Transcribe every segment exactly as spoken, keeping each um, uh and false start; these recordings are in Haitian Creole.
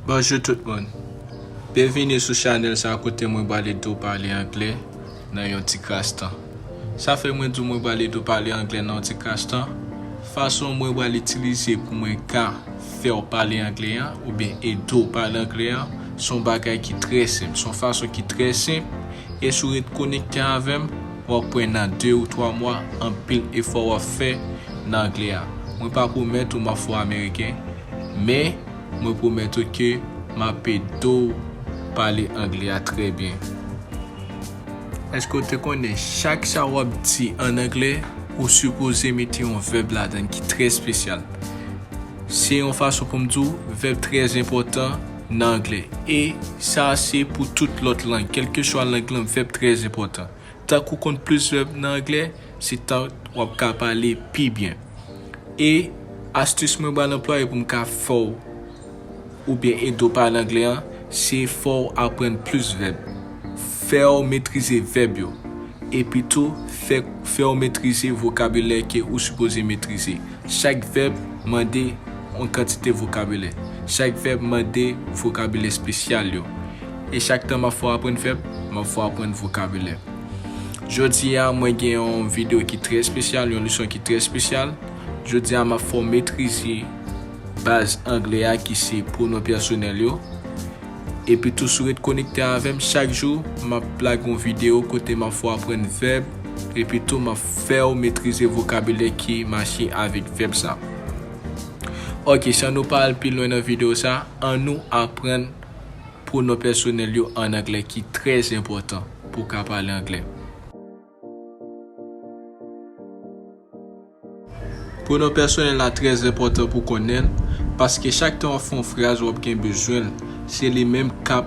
Bonjou tout moun. Byenvini sou chanèl sa kote mwen pral ede w pale anglè nan yon ti kras tan. Sa fè mwen di w mwen pral ede w pale anglè nan yon ti kras tan. Fason mwen pral itilize pou mwen ka fè w pale anglè an oubyen ede w pale anglè an, se yon bagay ki trè senp, se yon fason ki trè senp. E si w ret konekte avè m, w ap wè nan de ou twa mwa, anpil efò w ap fè nan anglè a. Mwen pa pwomèt ou m ap fè w ameriken, men mwen pwomèt ou ke m ap ede w pale anglè a trè byen. Èske w te konnen chak sa w ap di ann anglè, ou sipoze mete yon vèb ladan l ki trè espesyal? Se yon fason pou m di w, vèb trè enpòtan nan anglè. E sa se pou tout lòt lang, kèlkeswa lang lan, vèb trè enpòtan. Tank ou konn plis vèb nan anglè, se tank w ap ka pale pi byen. E astis mwen pral anplwaye pou m ka fè w oubyen ede w pale anglè an, se fè w aprann plis vèb. Fè w metrize vèb yo. Epi tou, fè, fè w metrize vokabilè ke ou sipoze metrize. Chak vèb mande yon kantite vokabilè. Chak vèb mande vokabilè espesyal yo. E chak tan m ap fè w aprann vèb, m ap fè w aprann vokabilè. Jodi a, mwen gen yon videyo ki trè espesyal, yon leson ki trè espesyal. Jodi a, m ap fè w metrize baz anglè a ki se pwonon pèsonèl yo. Epi tou, si w ret konekte avè m, chak jou, m ap lage yon videyo kote m ap fè w aprann vèb, epi tou, m ap fè w metrize vokabilè ki mache avèk vèb sa. Oke, san nou pa al pi lwen nan videyo sa, ann nou aprann pwonon pèsonèl yo ann anglè ki trè enpòtan pou w ka pale anglè. Pwonon pèsonèl la trè enpòtan pou konnen l, paske chak tan w ap fè yon fraz, w ap gen bezwen l. Se li menm k ap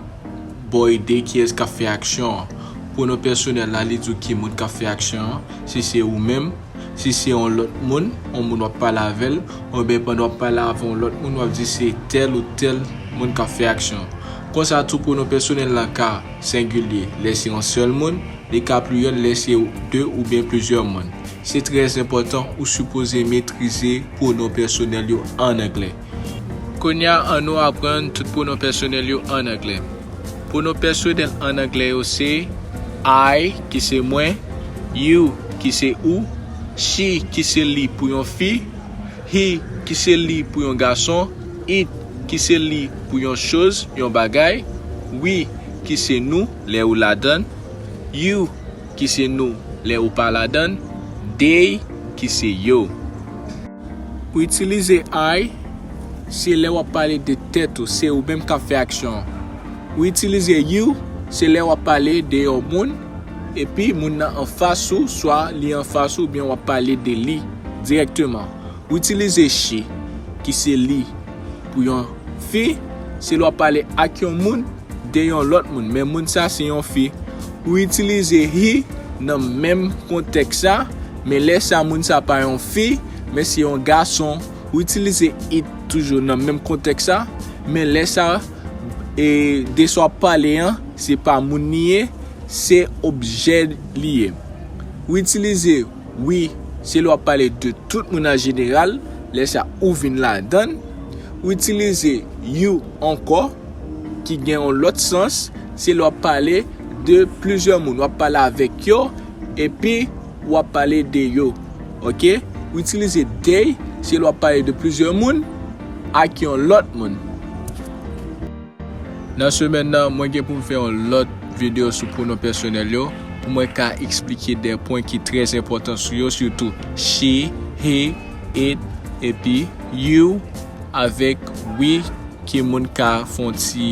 ba w ide kiyès k ap fè aksyon an. Pwonon pèsonèl la, li di w ki moun k ap fè aksyon an, si se ou menm, si se yon lòt moun, yon moun w ap pale avè l, oubyen pandan w ap pale avè yon lòt moun, w ap di se tèl ou tèl moun k ap fè aksyon an. Konsa tou, pwonon pèsonèl la ka sengilye lè se yon sèl moun, li ka pliryèl lè se de oubyen plizyè moun. Se trè enpòtan, ou sipoze metrize pwonon pèsonèl yo ann anglè. Kounye a, ann nou aprann tout pwonon pèsonèl yo ann anglè. Pwonon pèsonèl ann anglè yo se I, ki se mwen, you, ki se ou, she, ki se li pou yon fi, he, ki se li pou yon gason, it, ki se li pou yon choz, yon bagay, we, ki se nou, lè ou ladan l, you, ki se nou, lè ou pa ladan l, they, ki se yo. Ou itilize I, se lè w ap pale de tèt ou, se ou menm k ap fè aksyon an. Ou itilize you, se lè w ap pale de yon moun, epi moun nan anfas ou, swa li anfas ou, oubyen w ap pale de li dirèkteman. Ou itilize she, ki se li, pou yon fi, se lè w ap pale ak yon moun, de yon lòt moun, men moun sa se yon fi. Ou itilize he nan menm kontèks sa, men lè sa moun sa pa yon fi, men se yon gason. Ou itilize it toujou nan menm kontèks sa, men lè sa, e, de sa w ap pale an, se pa moun li ye, se objè li ye. Ou itilize we, se lè w ap pale de tout moun an jeneral, lè sa ou vin ladan l. Ou itilize you ankò, ki gen yon lòt sans, se lè w ap pale de plizyè moun, w ap pale avèk yo, epi w ap pale de yo. Oke? Ou itilize they, se lè w ap pale de plizyè moun ak yon lòt moun. Nan semèn nan, mwen gen pou m fè yon lòt videyo sou pwonon pèsonèl yo, pou mwen ka eksplike de pwen ki trè enpòtan sou yo, sitou she, he, it, epi you, avèk we, ke moun ka fè yon ti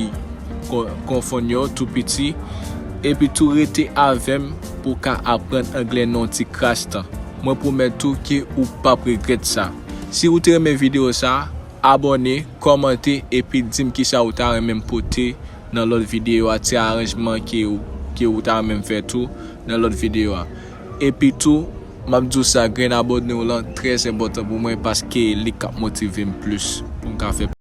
kon-, konfonn yo tou piti. Epi tou rete avè m pou w ka aprann anglè nan yon ti kras tan. Mwen pwomèt ou ke ou p ap regrèt sa. Si ou te renmen videyo sa, abòne, kòmante, epi di m kisa ou ta renmen m pote nan lòt videyo a, ti aranjman ke ou, ke ou ta renmen m fè tou nan lòt videyo a. Epi tou, m ap di w sa, grenn abòne w lan trè enpòtan pou mwen, paske li k ap motive m plis pou m ka fè